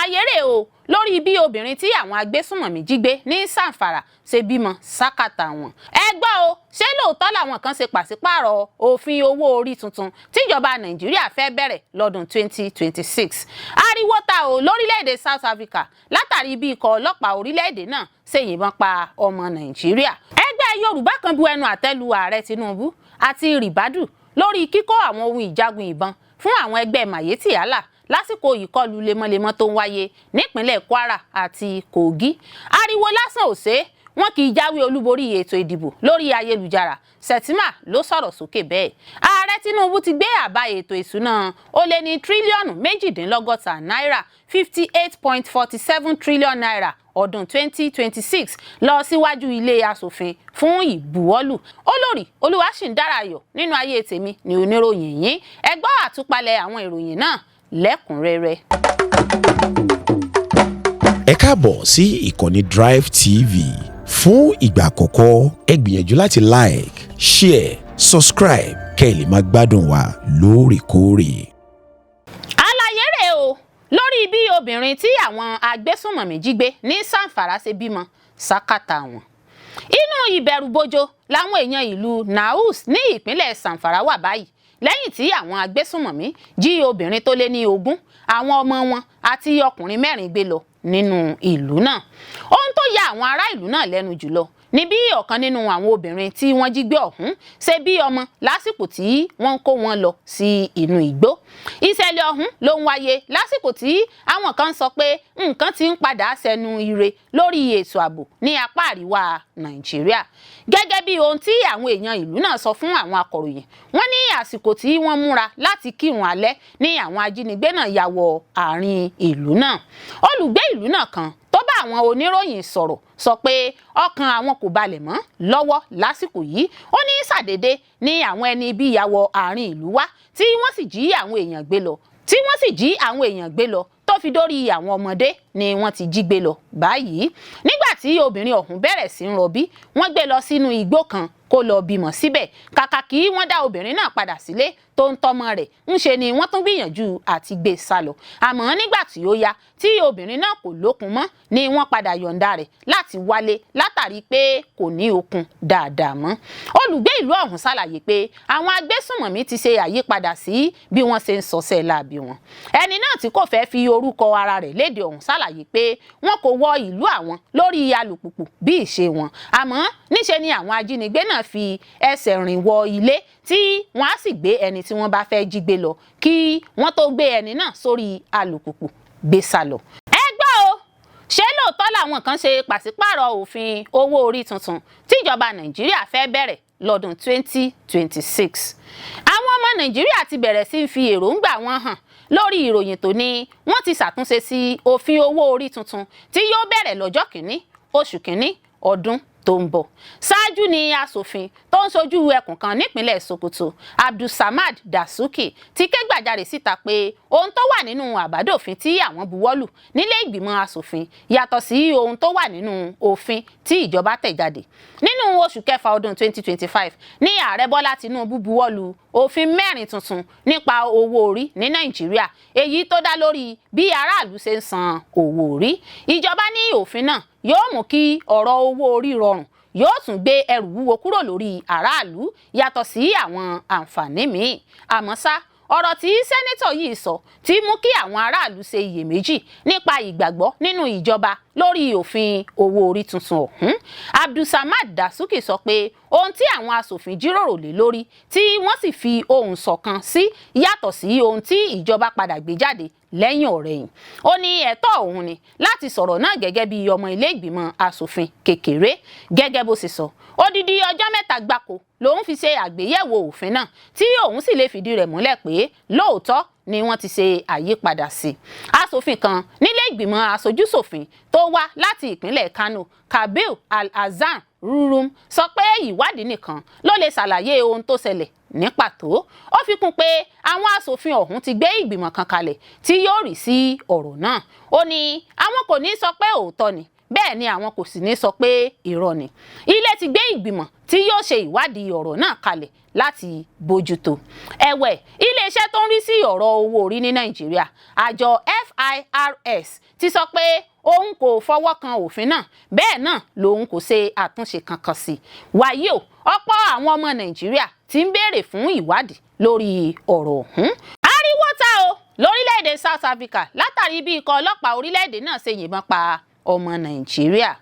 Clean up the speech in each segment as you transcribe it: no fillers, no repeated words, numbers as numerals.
Àlàyé rẹ̀ o lórí bí obìnrin tí àwọn agbésùnmọ̀mí jí gbé ní Zamfara ṣe bímọ sákàtà wọn. Ẹ gbọ́ o, ṣé lóòótọ́ làwọn kan ṣe pàṣípààrọ̀ òfin owó orí tuntun tíjọba Nàìjíríà fẹ́ bẹ̀rẹ̀ lọ́dún 2026? Ariwo ta o lórílẹ̀‐èdè South Africa látàrí bí ikọ̀ ọlọ́pàá orílẹ̀‐èdè náà ṣe yìnbọn pa ọmọ Nàìjíríà. Ẹgbẹ́ Yorùbá kan bu ẹnu àtẹ́ lu Ààrẹ Tinubu àti Ribadu lórí kíkó àwọn ohun ìjagun ìbọn fún àwọn ẹgbẹ́ Miyetti Allah lásìkò ìkọlù lemọ́lemọ́ tó ń wáyé nípínlẹ̀ Kwara àti Kogi. Ariwo lásán ò ṣe é, wọn kì í jáwé olúborí ètò ìdìbò lórí ayélujára. Shettima ló sọ̀rọ̀ sókè bẹ́ẹ̀. Ààrẹ Tinubu ti gbé àbá ètò ìṣúná ó lé ní tírílíọ̀nù 68 náírà, ₦58.47 trillion, ọdún 2026 lọ síwájú ilé asòfin fún ìbuwọ́lù. Olórí Olúwaṣìndárayọ̀ nínú ayé tèmi ní oníròyìn yín. Ẹ gbọ́ àtúpalẹ̀ àwọn ìròyìn náà lẹ́kùnrẹ́rẹ́. Ẹ káàbọ̀ sí ìkànnì Drive TV. Fún ìgbà àkọ́kọ́, ẹ gbìyànjú láti like, share, subscribe kẹ́ ẹ lè máa gbádùn wa lóòrèkóòrè. Àlàyé rẹ̀ o lórí bí obìnrin tí àwọn agbésùnmọ̀mí jí gbé ní Zamfara ṣe bímọ sákàtà wọn. Inú ìbẹ̀rùbojo làwọn èèyàn ìlú Naus ní ìpínlẹ̀ Zamfara wà báyìí lẹ́yìn tí àwọn agbésùnmọ̀mí jí obìnrin tó lé ní 20, àwọn ọmọ wọn àti ọkùnrin mẹ́rin gbé lọ nínú ìlú náà. Ohun tó ya àwọn ará ìlú náà lẹ́nu jùlọ ní bí ọ̀kan nínú àwọn obìnrin tí wọ́n jí gbé ọ̀hún ṣe bí ọmọ lásìkò tí wọ́n ń kó wọn lọ sí inú igbó. Ìṣẹ̀lẹ̀ ọ̀hún ló ń wáyé lásìkò tí àwọn kan sọ pé nǹkan ti ń padà sẹ́nu ire lórí ètò ààbò ní apá àríwá Nàìjíríà. Gẹ́gẹ́ bí ohun tí àwọn èèyàn ìlú náà sọ fún àwọn akọ̀ròyìn, wọ́n ní àsìkò tí wọ́n múra láti kírun alẹ́ ní àwọn ajínigbé náà ya wọ àárín ìlú náà. Olùgbé ìlú náà kan tó bá àwọn oníròyìn sọ̀rọ̀ sọ pé ọkàn àwọn kò balẹ̀ mọ́ lọ́wọ́ lásìkò yìí. Ó ní ṣàdédé ní àwọn ẹni ibi ya wọ àárín ìlú wá, tí wọ́n sì jí àwọn èèyàn gbé lọ, tí wọ́n sì jí àwọn èèyàn gbé lọ, tó fi dórí àwọn ọmọdé ni wọ́n ti jí gbé lọ báyìí. Nígbà tí obìnrin ọ̀hún bẹ̀rẹ̀ sí ń rọbí, wọ́n gbé lọ sínú igbó kan kó lọ bímọ síbẹ̀. Kàkà kí wọ́n dá obìnrin náà padà sílé tó ń tọ́mọ rẹ̀, ń ṣe ni wọ́n tún gbìyànjú àti gbé sá lọ. Àmọ́ nígbà tí ó yá tí obìnrin náà kò lókun mọ́ ni wọ́n padà yọ̀ǹda rẹ̀ láti wálé látàrí pé kò ní okun dáadáa mọ́. Olùgbé ìlú ọ̀hún ṣàlàyé pé àwọn agbésùnmọ̀mí ti ṣe àyípadà sí bí wọ́n ṣe ń sọsẹ́ láabi wọn. Ẹni náà tí kò fẹ́ fi orúkọ ara rẹ̀ léde ọ̀hún ṣàlàyé pé wọn kò wọ ìlú àwọn lórí alùpùpù bí ìṣe wọn, àmọ́ níṣe ni àwọn ajínigbé náà fi ẹsẹ̀ rìn wọ ilé, tí wọ́n á sì gbé ẹni tí wọ́n bá fẹ́ jí gbé lọ kí wọ́n tó gbé ẹni náà sórí alùpùpù gbé sá lọ. Ẹ gbọ́ o, ṣé lóòótọ́ làwọn kan ṣe pàṣípààrọ̀ òfin owó orí tuntun tíjọba Nàìjíríà fẹ́ bẹ̀rẹ̀ lọ́dún 2026? Àwọn ọmọ Nàìjíríà ti bẹ̀rẹ̀ sí í fi èròǹgbà wọn hàn lórí ìròyìn tó ní wọ́n ti ṣàtúnṣe sí òfin owó orí tuntun tí yóò bẹ̀rẹ̀ lọ́jọ́ 1 oṣù 1 ọdún tó ń bọ̀. Ṣáájú ni aṣòfin tó ń ṣojú ẹkùn kan nípínlẹ̀ Sokoto, Abdulsamad Dasuki, ti ké gbàjarè síta pé ohun tó wà nínú àbádòfin tí àwọn buwọ́lù nílé ìgbìmọ̀ aṣòfin yàtọ̀ sí ohun tó wà nínú òfin tí ìjọba tẹ̀ jáde. Nínú oṣù kẹfà ọdún 2025 ní Ààrẹ Bọ́lá Tinubu buwọ́lù òfin mẹ́rin tuntun nípa owó orí ní Nàìjíríà, èyí tó dá lórí bí aráàlú ṣe ń san owó orí. Ìjọba ní òfin náà yóò mú kí ọ̀rọ̀ owó orí rọrùn, yóò tún gbé ẹrù wúwo kúrò lórí aráàlú, yàtọ̀ sí àwọn àǹfààní míì. Àmọ́ ṣá, ọ̀rọ̀ tí sẹ́nẹ́tọ̀ yìí sọ ti mú kí àwọn aráàlú ṣe iyèméjì nípa ìgbàgbọ́ nínú ìjọba lórí òfin owó orí tuntun ọ̀hún. Abdulsamad Dasuki sọ pé ohun tí àwọn asòfin jíròrò lé lórí tí wọ́n sì fi ohùn ṣọ̀kan sí yàtọ̀ sí ohun tí ìjọba padà gbé jáde lẹ́yìn ọ̀rẹ̀yìn. Ó ní ẹ̀tọ́ òun ni láti sọ̀rọ̀ náà gẹ́gẹ́ bí ọmọ ilé ìgbìmọ̀ asòfin kékeré. Gẹ́gẹ́ bó ṣe sọ, odidi ọjọ́ 3 gbáko lòun fi ṣe àgbéyẹ̀wò òfin náà, tí òun sì lè fìdí rẹ̀ múlẹ̀ pé lóòótọ́ ni wọ́n ti ṣe àyípadà sí i. Aṣòfin kan nílé ìgbìmọ̀ aṣojúṣòfin tó wá láti ìpínlẹ̀ Kano, Kabir Al-Hasan Rurum, sọ pé ìwádìí nìkan ló lè ṣàlàyé ohun tó ṣẹlẹ̀ ní pàtó. Ó fi kún pé àwọn aṣòfin ọ̀hún ti gbé ìgbìmọ̀ kan kalẹ̀ tí yóò rí sí ọ̀rọ̀ náà. Ó ní àwọn kò ní sọ pé òótọ́ ni, bẹ́ẹ̀ ni àwọn kò sì ní sọ pé irọ́ ni. Ilé ti gbé ìgbìmọ̀ tí yóò ṣe ìwádìí ọ̀rọ̀ náà kalẹ̀. Láti bójútó. Ẹ̀wẹ̀, iléeṣẹ́ tó ń rí sí ọ̀rọ̀ owó orí ní Nàìjíríà, àjọ FIRS, ti sọ pé òun kò fọwọ́ kan òfin náà, bẹ́ẹ̀ náà lòun kò ṣe àtúnṣe kankan sí. Wàyí o, ọ̀pọ̀ àwọn ọmọ Nàìjíríà ti ń béèrè fún ìwádìí lórí ọ̀rọ̀ ọ̀hún. Ariwo ta o lórílẹ̀‐èdè South Africa látàrí bí ikọ̀ ọlọ́pàá orílẹ̀‐èdè náà ṣe yìnbọn pa ọmọ Nàìjíríà.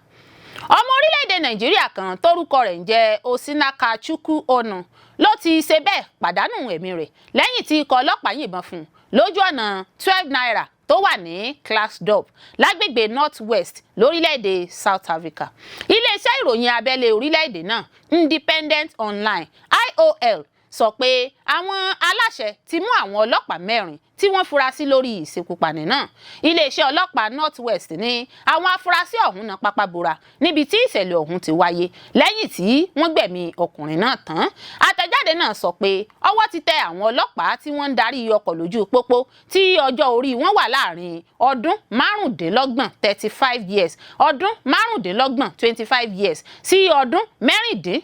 Ọmọ orílẹ̀-èdè Nàìjíríà kan tórúkọ rẹ̀ ń jẹ́ Osinaka Chukwu Onu ló ti ṣe bẹ́ẹ̀ pàdánù ẹ̀mí rẹ̀ lẹ́yìn tí ikọ̀ ọlọ́pàá yìnbọn fún un lójú ọ̀nà 12 naira tó wà ní Klerksdorp, lágbègbè North West, lórílẹ̀-èdè South Africa. Iléeṣẹ́ ìròyìn abẹ́lé orílẹ̀-èdè náà, Independent Online IOL, sọ pé àwọn aláṣẹ ti mú àwọn ọlọ́pàá mẹ́rin tí wọ́n fura sí lórí ìṣekúpani náà. Iléeṣẹ́ ọlọ́pàá North West ní àwọn afurasí ọ̀hún náà pápá bora níbi tí ìṣẹ̀lẹ̀ ọ̀hún ti wáyé lẹ́yìn tí wọ́n gbẹ̀mí ọkùnrin náà tán. Àtẹ̀jáde náà sọ pé ọwọ́ ti tẹ àwọn ọlọ́pàá tí wọ́n ń darí ọkọ̀ lójú pópó tí ọjọ́ orí wọn wà láàrin ọdún 25, 35 years, ọdún 25, 25 years, sí ọdún 36,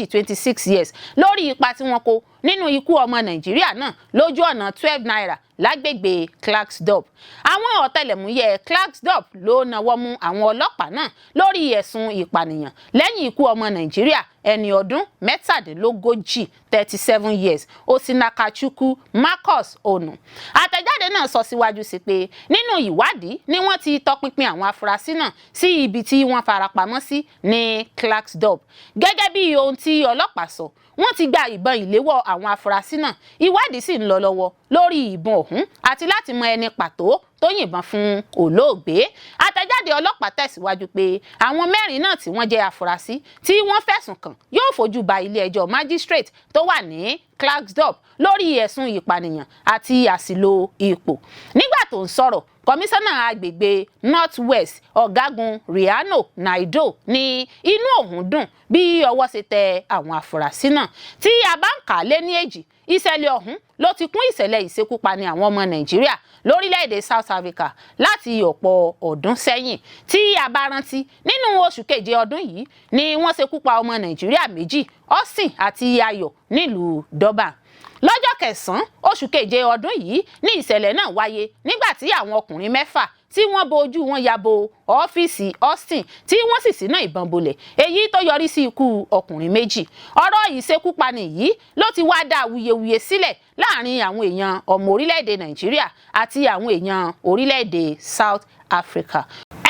26 years, lórí ipa tí wọ́n kó nínú ikú ọmọ Nàìjíríà náà lójú ọ̀nà 12 naira lágbègbè Klerksdorp. Àwọn ọ̀tẹlẹ̀múyẹ́ Klerksdorp ló nawọ́ mú àwọn ọlọ́pàá náà lórí ẹ̀sùn ìpànìyàn lẹ́yìn ikú ọmọ Nàìjíríà ẹni ọdún 37, 37 years, Osinaka Chukwu Marcus Onu. Àtẹ̀jáde náà sọ síwájú sí pé nínú ìwádìí ni wọ́n ti tọpinpin àwọn afurasí náà sí ibi tí wọ́n farapamọ́ sí ní Klerksdorp. Gẹ́gẹ́ bí ohun tí ọlọ́pàá sọ, wọ́n ti gba ìbọn ìléwọ́ àwọn afurasí náà. Ìwádìí sì ń lọ lọ́wọ́ lórí ìbọn ọ̀hún àti láti mọ ẹni pàtó tó yìnbọn fún olóògbé. Àtẹ̀jáde ọlọ́pàá tẹ̀síwájú pé àwọn mẹ́rin náà tí wọ́n jẹ́ afurasí tí wọ́n fẹ̀sùn kàn yóò fojú ba ilé-ẹjọ́ magistrate tó wà ní Klerksdorp lórí ẹ̀sùn ìpànìyàn àti àṣìlò ipò. Nígbà tó ń sọ̀rọ̀, kọmíṣánná àgbègbè North West, Ọ̀gágun Riano Naido, ní inú òun dùn bí ọwọ́ ṣe tẹ àwọn afurasí náà. Tí a bá ń kà á lé ní èjì, ìṣẹ̀lẹ̀ ọ̀hún ló ti kún ìṣẹ̀lẹ̀ ìṣekúpani àwọn ọmọ Nàìjíríà lórílẹ̀‐èdè South Africa láti ọ̀pọ̀ ọdún sẹ́yìn. Tí a bá rántí, nínú oṣù keje ọdún yìí ni wọ́n ṣekú pa ọmọ Nàìjíríà méjì, Austin àti Ayọ̀, nílùú Durban. Lọ́jọ́ kẹsàn-án oṣù keje ọdún yìí ní ìṣẹ̀lẹ̀ náà wáyé, nígbà tí àwọn ọkùnrin mẹ́fà tí wọ́n bo ojú wọn ya bo ọ́fíìsì Austin, tí wọ́n sì ṣínà ìbọn bolẹ̀, èyí tó yọrí sí ikú ọkùnrin méjì. Ọ̀rọ̀ ìṣekúpani yìí ló ti wá dá awuyewuye sílẹ̀ láàrin àwọn èèyàn ọmọ orílẹ̀-èdè Nàìjíríà àti àwọn èèyàn orílẹ̀-èdè South Africa.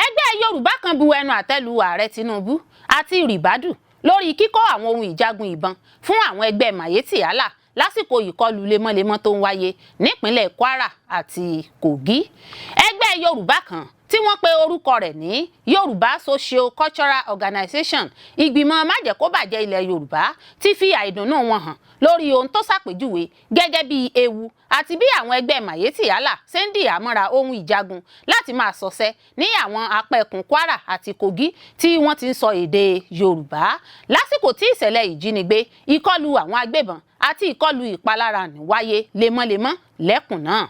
Ẹgbẹ́ Yorùbá kan bu ẹnu àtẹ́ lu Ààrẹ Tinubu àti Ribadu lórí kíkọ́ àwọn ohun ìjagun ìbọn fún àwọn ẹgbẹ́ Miyetti Allah lásìkò ìkọlù lemọ́lemọ́ tó ń wáyé nípínlẹ̀ Kwara àti Kogi. Ẹgbẹ́ Yorùbá kan tí wọ́n pe orúkọ rẹ̀ ní Yorùbá Socio-Cultural Organization, Ìgbìmọ̀ Májẹ̀kóbàjẹ́ ilẹ̀ Yorùbá, ti fi àìdùnnú wọn hàn lórí ohun tó ṣàpèjúwe gẹ́gẹ́ bí ewu àti bí àwọn ẹgbẹ́ Miyetti Allah ṣe ń dì àmọ́ra ohun ìjagun láti máa ṣọṣẹ́ ní àwọn apá ẹkùn Kwara àti Kogi tí wọ́n ti ń sọ èdè Yorùbá, lásìkò tí ìṣẹ̀lẹ̀ ìjínigbé, ìkọlù àwọn agbébọn àti ìkọlù ìpalára ní wáyé lemọ́lemọ́ lẹ́kùn náà.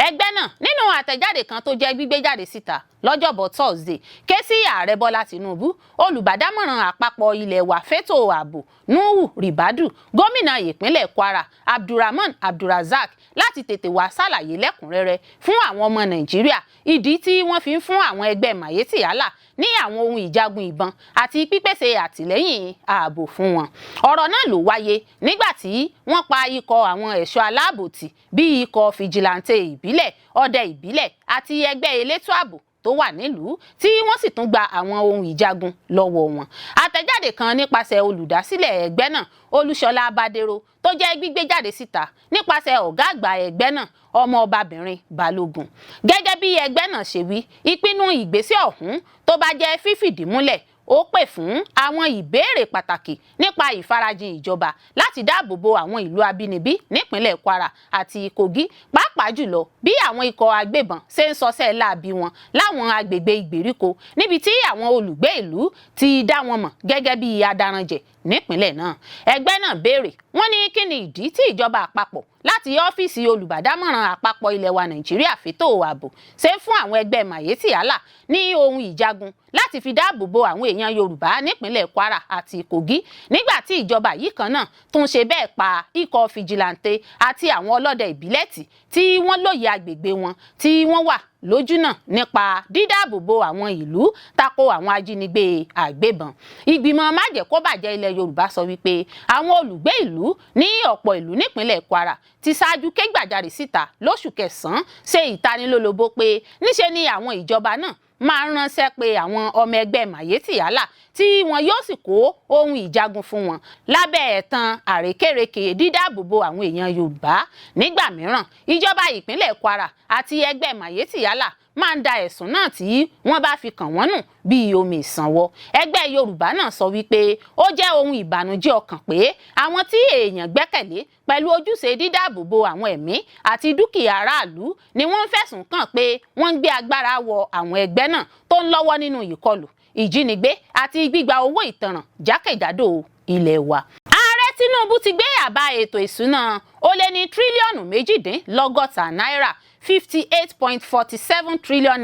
Ẹgbẹ́ náà, nínú àtẹ̀jáde kan tó jẹ́ gbígbé jáde síta lọ́jọ́bọ̀ Thursday, ké sí Ààrẹ Bọ́lá Tinubu, olùbádámọ̀ràn àpapọ̀ ilé wa fétò ààbò Nuhu Ribadu, gómìnà ìpínlẹ̀ Kwara Abdulrahman Abdulrazak, láti tètè wá ṣàlàyé lẹ́kùnrẹ́rẹ́ fún àwọn ọmọ Nàìjíríà ìdí tí wọ́n fi ń fún àwọn ẹgbẹ́ Miyetti Allah ní àwọn ohun ìjagun ìbọn àti pípèsè àtìlẹ́yìn ààbò fún wọn. Ọ̀rọ̀ náà ló wáyé nígbà tí wọ́n pa ikọ̀ àwọn ẹ̀ṣọ́ aláàbò tì bíi ikọ̀ fìjìláńtẹ̀ ìbílẹ̀, ọdẹ ìbílẹ̀ àti ẹgbẹ́ elétò ààbò tó wà nílùú, tí wọ́n sì tún gba àwọn ohun ìjagun lọ́wọ́ wọn. Àtẹ̀jáde kan nípasẹ̀ olùdásílẹ̀ ẹgbẹ́ náà, Olúṣọlá Bádéró, tó jẹ́ gbígbé jáde síta nípasẹ̀ ọ̀gá àgbà ẹgbẹ́ náà, ọmọọbabìnrin Balógun. Gẹ́gẹ́ bí ẹgbẹ́ náà ṣe wí, ìpinnu ìgbésẹ̀ ọ̀hún, tó bá jẹ́ fífìdí múlẹ̀, ó pè fún àwọn ìbéèrè pàtàkì nípa ìfarajìn ìjọba láti dáàbò bo àwọn ìlú abínibí nípínlẹ̀ Kwara àti Kogi, pàápàá jùlọ bí àwọn ikọ̀ agbébọn ṣe ń ṣọṣẹ́ láabi wọn láwọn agbègbè ìgbèríko níbi tí àwọn olùgbé ìlú ti dá wọn mọ̀ gẹ́gẹ́ bí adaranjẹ̀ nípínlẹ̀ náà. Ẹgbẹ́ náà béèrè, wọ́n ní kí ni ìdí tí ìjọba àpapọ̀ Láti ọ́fíìsì olùbádámọ̀ràn àpapọ̀ ilẹ̀ wa Nàìjíríà fétò ààbò ṣe ń fún àwọn ẹgbẹ́ Miyetti Allah ní ohun ìjagun láti fi dáàbò bo àwọn èèyàn Yorùbá nípínlẹ̀ Kwara àti Kogi, nígbà tí ìjọba yìí kan náà tún ṣe bẹ́ẹ̀ pa ikọ̀ fìjìláńtẹ àti àwọn ọlọ́dẹ ìbílẹ̀ tí wọ́n lóye agbègbè wọn tí wọ́n wà lójúnà nípa dídáàbòbò àwọn ìlú tako àwọn ajínigbé àgbébọn. Ìgbìmọ̀ májẹ̀kóbàjẹ́ ilẹ̀ Yorùbá sọ wípé àwọn olùgbé ìlú ní ọ̀pọ̀ ìlú nípínlẹ̀ Kwara ti ṣáájú ké gbàjarè síta lóṣù kẹsàn-án, ṣe ìtanilólobó pé níṣe ni àwọn ìjọba náà máa ń ránṣẹ́ pé àwọn ọmọ ẹgbẹ́ Miyetti Allah, tí wọn yóò sì kó ohun ìjagun fún wọn lábẹ́ ẹ̀tàn àrékérekè dídáàbòbò àwọn èèyàn Yorùbá. Nígbà mìíràn, ìjọba ìpínlẹ̀ Kwara àti ẹgbẹ́ Miyetti Allah máa ń da ẹ̀sùn náà tí wọ́n bá fi kàn wọ́n nù bíi omi ìsanwó. Ẹgbẹ́ Yorùbá náà sọ wípé ó jẹ́ ohun ìbànújẹ́ ọkàn pé àwọn tí èèyàn gbẹ́kẹ̀lé pẹ̀lú ojúṣe dídáàbòbò àwọn ẹ̀mí àti dúkìá aráàlú ni wọ́n ń fẹ̀sùn kàn pé wọ́n ń gbé agbára wọ àwọn ẹgbẹ́ náà tó ń lọ́wọ́ nínú ìkọlù, ìjínigbé àti gbígba owó ìtanràn jákèjádò ilẹ̀ wa. Ààrẹ Tinubu ti gbé àbá ètò ìṣúná ó lé ní tírílíọ̀nù 68 náírà, ₦58.47 trillion,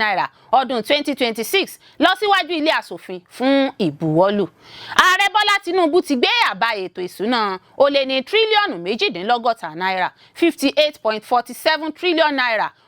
ọdún 2026 lọ síwájú ilé asòfin fún ìbuwọ́lù. Ààrẹ Bọ́lá Tinubu ti gbé àbá ètò ìṣúná ó lé ní tírílíọ̀nù 68 náírà, ₦58.47 trillion,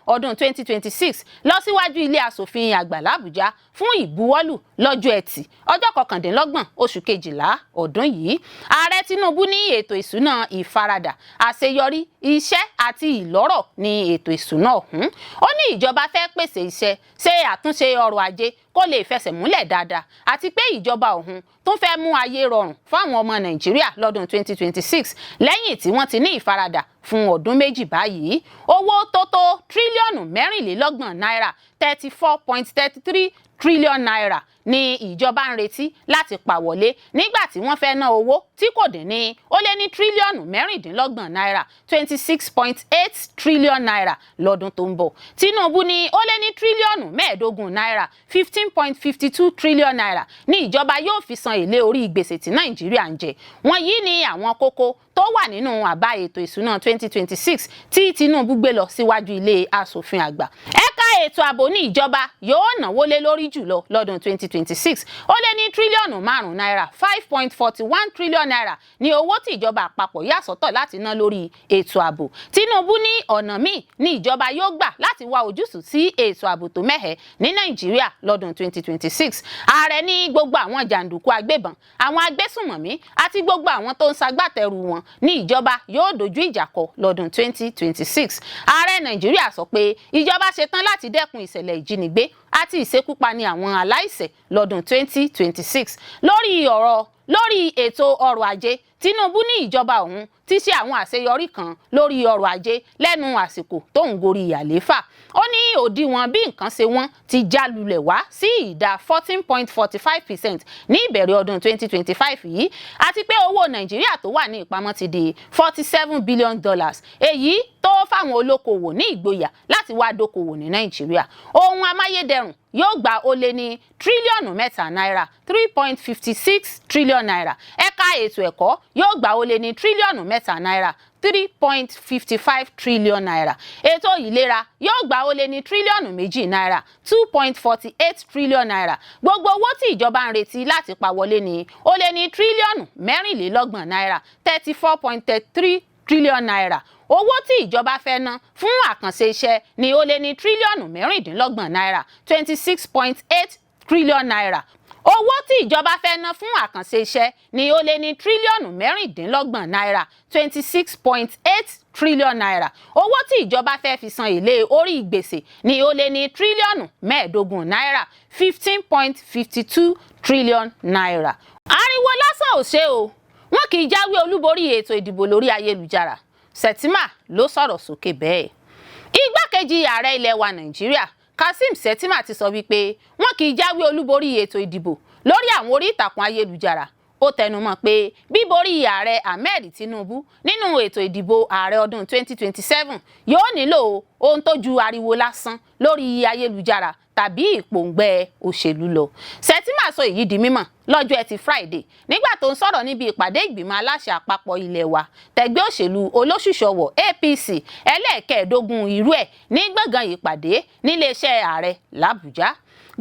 ọdún 2026 lọ síwájú ilé asòfin àgbà làbújá fún ìbuwọ́lù lọ́jọ́ Ẹtì, ọjọ́ 29 oṣù kejìlá ọdún yìí. Ààrẹ Tinubu ní ètò ìṣúná ìfaradà, àṣeyọrí, iṣẹ́ àti ìlọ́rọ̀ ní ètò ìṣúná ọ̀hún. Ó ní ìjọba fẹ́ pèsè iṣẹ́, ṣe àtúnṣe ọrọ̀ ajé kó lè fẹsẹ̀ múlẹ̀ dáadáa, àti pé ìjọba ọ̀hún tún fẹ́ mú ayé rọrùn fáwọn ọmọ Nàìjíríà lọ́dún 2026 lẹ́yìn tí wọ́n ti ní ìfaradà fún ọdún 2 báyìí. Owó tó tó tírílíọ̀nù 34 náírà, ₦34.33 trillion, ní ìjọba ń retí láti pa wọlé, nígbà tí wọ́n fẹ́ ná owó tí kò dín ní ó lé ní tírílíọ̀nù 26 náírà, ₦26.8 trillion, lọ́dún tó ń bọ̀. Tinubu ní ó lé ní tírílíọ̀nù 15 náírà, ₦15.52 trillion, ní ìjọba yóò fi san èlé orí gbèsè tí Nàìjíríà ń jẹ. Wọ̀nyí ni àwọn kókó tó wà nínú àbá ètò ìṣúná 2026 tí Tinubu gbé lọ síwájú ilé asòfin àgbà. Ẹ̀ka ètò ààbò ní ìjọba yóò náwó lé lórí jùlọ lọ́dún 2026. Ó lé ní tírílíọ̀nù 5 náírà, ₦5.41 trillion, ní owó tí ìjọba àpapọ̀ yà sọ́tọ̀ láti ná lórí ètò ààbò. Tinubu ní ọ̀nà míì ní ìjọba yóò gbà láti wá ojútùú sí ètò ààbò tó mẹ́hẹ̀ ní Nàìjíríà lọ́dún 2026. Ààrẹ ní gbogbo àwọn jàǹdùkú agbébọn, àwọn agbésùnmọ̀mí àti gbogbo àwọn tó ń ṣagbátẹrù wọn ní ìjọba yóò dojú ìjà kọ lọ́dún 2026. Ààrẹ Nàìjíríà sọ pé ìjọba ṣetán láti dẹ́kun ìṣẹ̀lẹ̀ ìjínigbé àti ìṣekúpani àwọn aláìṣẹ̀ lọ́dún 2026. Lórí ọ̀rọ̀ lórí ètò ọrọ̀ ajé, Tinubu ní ìjọba òun ti ṣe àwọn àṣeyọrí kan lórí ọrọ̀ ajé lẹ́nu àsìkò tó ń gorí àlééfà. Ó ní òdiwọ̀n bí nǹkan ṣe wọ́n ti já lulẹ̀ wá sí ìdá 14.45% ní ìbẹ̀rẹ̀ ọdún 2025 yìí, àti pé owó Nàìjíríà tó wà ní ìpamọ́ ti di $47 billion, èyí tó fáwọn olókoòwò ní ìgboyà láti wá dókòwò ní Nàìjíríà. Ohun amáyédẹrùn yóò gba ó lé ní tírílíọ̀nù 3 náírà, ₦3.56 trillion. Ẹ̀ka ètò ẹ̀kọ́ yóò gbà ó lé ní tírílíọ̀nù 3 náírà, ₦3.55 trillion. Ètò ìlera yóò gbà ó lé ní tírílíọ̀nù 2 náírà, ₦2.48 trillion. Gbogbo owó tí ìjọba ń retí láti pa wọlé ní ó lé ní tírílíọ̀nù 34 náírà, ₦34.33 trillion. Owó tí ìjọba fẹ́ ná fún àkànṣe iṣẹ́ ní ó lé ní tírílíọ̀nù 26 náírà, ₦26.8 trillion. Owó tí ìjọba fẹ́ ná fún àkànṣe iṣẹ́ ní ó lé ní tírílíọ̀nù 26 náírà, ₦26.8 trillion. Owó tí ìjọba fẹ́ fi san èlé orí gbèsè ní ó lé ní tírílíọ̀nù 15 náírà, ₦15.52 trillion. Ariwo lásán ò ṣe o, wọn kì í jáwé olúborí ètò ìdìbò lórí ayélujára. Shettima ló sọ̀rọ̀ sókè bẹ́ẹ̀. Igbákejì ààrẹ ilẹ̀ wa Nàìjíríà Kashim Shettima ti sọ wípé wọn kì í jáwé olúborí ètò ìdìbò lórí àwọn orí ìtàkùn ayélujára. Ó tẹnumọ́ pé bíborí Ààrẹ Ahmed Tinubu nínú ètò ìdìbò ààrẹ ọdún 2027 yóò nílò ohun tó ju ariwo lásán lórí ayélujára tàbí ìpòǹgbẹ òṣèlú lọ. Shettima sọ èyí di mímọ̀ lọ́jọ́ Ẹtì Friday nígbà tó ń sọ̀rọ̀ níbi ìpàdé ìgbìmọ̀ aláṣẹ àpapọ̀ ilé wa tẹ̀gbẹ́ òṣèlú olóṣùṣọwọ̀ APC ẹlẹ́ẹ̀kẹ́ẹ̀dógún irú ẹ̀ ní gbọ̀ngàn ìpàdé níléeṣẹ́ ààrẹ làbújá.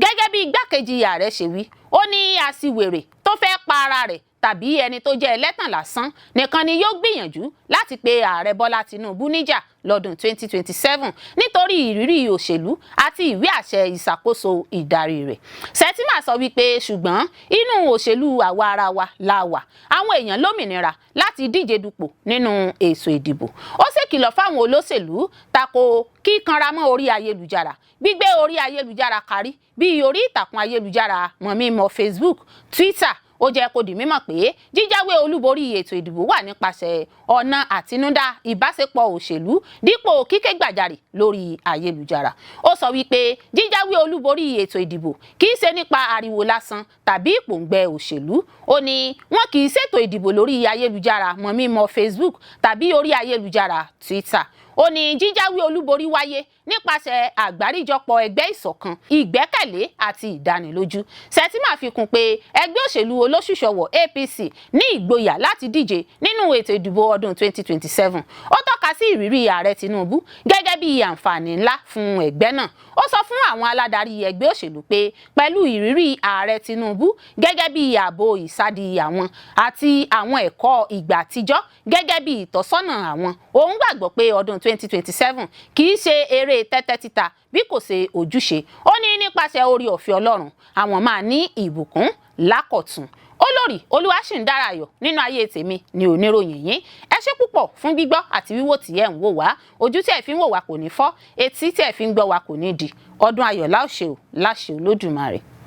Gẹ́gẹ́ bí igbákejì ààrẹ ṣe wí, ó ní aṣiwèrè tó fẹ́ pa ara rẹ̀ tàbí ẹni tó jẹ́ ẹlẹ́tàn lásán nìkan ni yóò gbìyànjú láti pe Ààrẹ Bọ́lá Tinubu níjà lọ́dún 2027 nítorí ìrírí òṣèlú àti ìwé àṣẹ ìṣàkóso ìdarí rẹ̀. Shettima sọ wípé ṣùgbọ́n inú òṣèlú àwa ara wa la wà, àwọn èèyàn lómìnira láti díje dupò nínú ètò ìdìbò. Ó ṣèkìlọ̀ fáwọn olóṣèlú tako kíkanra mọ́ orí ayélujára, gbígbé orí ayélujára kárí bíi orí ìtàkùn ayélujára mọ̀mímọ́ Facebook, Twitter. Ó jẹ́ kó di mímọ̀ pé jíjáwé olúborí ètò ìdìbò wà nípasẹ̀ ọ̀nà àtinúdá ìbáṣepọ̀ òṣèlú dípò kíké gbàjarè lórí ayélujára. Ó sọ wípé jíjáwé olúborí ètò ìdìbò kì í ṣe nípa ariwo lásán tàbí ìpòǹgbẹ òṣèlú. Ó ní wọn kì í ṣètò ìdìbò lórí ayélujára mọ̀mímọ́ Facebook tàbí orí ayélujára Twitter. Ó ní jíjáwé olúborí wáyé nípasẹ̀ àgbáríjọpọ̀ ẹgbẹ́, ìṣọ̀kan, ìgbẹ́kẹ̀lé àti ìdánilójú. Shettima fi kún pé ẹgbẹ́ òṣèlú olóṣùṣọwọ̀ APC ní ìgboyà láti díje nínú ètò ìdìbò ọdún 2027. Ó tọ́ka sí ìrírí Ààrẹ Tinubu gẹ́gẹ́ bí àǹfààní ńlá fún ẹgbẹ́ náà. Ó sọ fún àwọn aládarí ẹgbẹ́ òṣèlú pé pẹ̀lú ìrírí Ààrẹ Tinubu gẹ́gẹ́ bí ààbò ìsádi àwọn àti àwọn ẹ̀kọ́ ìgbà àtijọ́ gẹ́gẹ́ bí ìtọ́sọ́nà àwọn, òun gbàgbọ́ pé ọdún 2027 kì í ṣe eré tẹ́tẹ́ títa bí kò ṣe ojúṣe. Ó ní nípasẹ̀ orí ọ̀fẹ́ Ọlọ́run, àwọn máa ní ìbùkún lákọ̀tun. Olórí Olúwaṣìǹdárayọ̀ nínú ayé tèmi ni oníròyìn yín. Ẹ ṣé púpọ̀ fún gbígbọ́ àti wíwò tí ẹ̀ ń wò wá. Ojú tí ẹ̀ fi ń wò wá kò ní fọ́, etí tí ẹ̀ fi ń gbọ́ wá kò ní di. Ọdún ayọ̀ láòṣe ò láṣẹ Olódùmarè.